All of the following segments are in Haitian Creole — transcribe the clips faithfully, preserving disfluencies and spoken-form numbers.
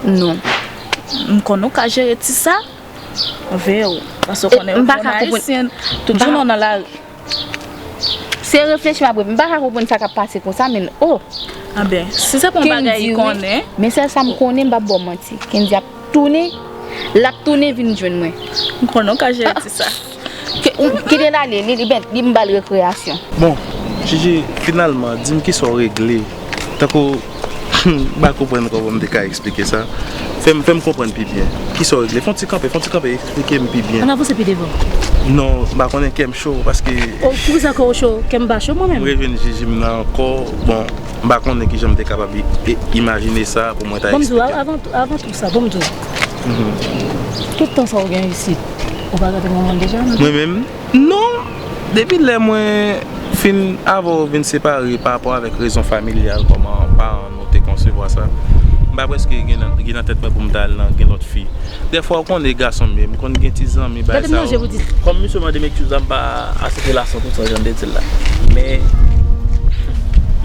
Non. M konnen w ka jere ti sa. Vè ou. Paske w konnen, m pa ka konprann. Tout jounen w nan lari. Se reflechi m ap reflechi. M pa ka konprann sa k ap pase konsa, men oh. Anben, si se pa yon bagay li konnen. Men sèl sa m konnen, m p ap ba w manti. Kendy ap tounen, l ap tounen vin jwenn mwen. M konnen w ka jere ti sa. Kite l ale, li, li, li m ba l rekreyasyon. Bon, Gigi, finalman, di m kisa w regle. Tankou, m pa konprann kòman m te ka eksplike sa. Fè m, fè m konprann pi byen. Kisa w regle? Fè yon ti kanpe, fè yon ti kanpe, eksplike m pi byen. Ann avanse pi devan. Non, m pa konnen, kè m cho, paske. Oh, poukisa kè w cho? Kè m pa cho mwen menm? M rejwenn Gigi m nan ankò. Bon, m pa konnen kijan m te kapab i-, i-, imajine sa pou mwen ta eksplike. Bon, m di w, avan, avan tou sa, bon, m di w. Tout tan sa w gen isit, ou pa gade manman deja, non? Mwen menm? Non, depi lè mwen fin avè w vin separe pa rapò avèk rezon familyal, kòman paran nou te konsevwa sa, m pa prèske gen nan, gen nan tèt mwen pou m ta al nan gen lòt fi. Dèfwa, ou konnen, gason m ye, m konn gen ti zanmi, bagay sa yo. Kòm misye mande m ekskiz la, m pa aksepte lasan tout sa jan m te di l la. Men,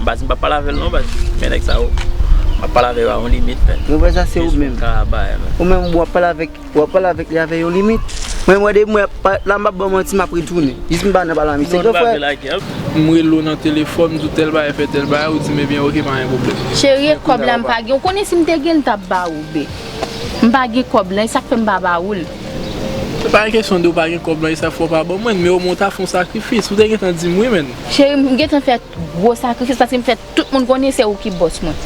m pa di m p ap pale avè l non, baz. Men nèg sa yo, m ap pale avè yo a yon limit, men. Mwen wè sa se ou menm. Ou menm, w ap pale avèk W ap pale avèk li avè yon limit. Mwen, mwen, de mwen, pa, la, m ap ban manti, m ap retounen. Jis m pa nan pale a misye. Gen frè. M rele w nan telefòn, m di w tèl bagay, fè tèl bagay, ou di m, ebyen, oke, pa gen pwoblèm. Cheri, e kòb la, m pa gen. Ou konnen si m te gen, m t ap ba ou, be. M pa gen kòb la, e sa k fè m pa ba ou l. Se pa yon kesyon de ou pa gen kòb la, e sa k fè w pa ban mwen, men omwen w ta fè yon sakrifis. Ou te gentan di m wi, menn. Cheri, m gentan fè gwo sakrifis, paske m fè tout moun konnen se ou ki bòs mwen.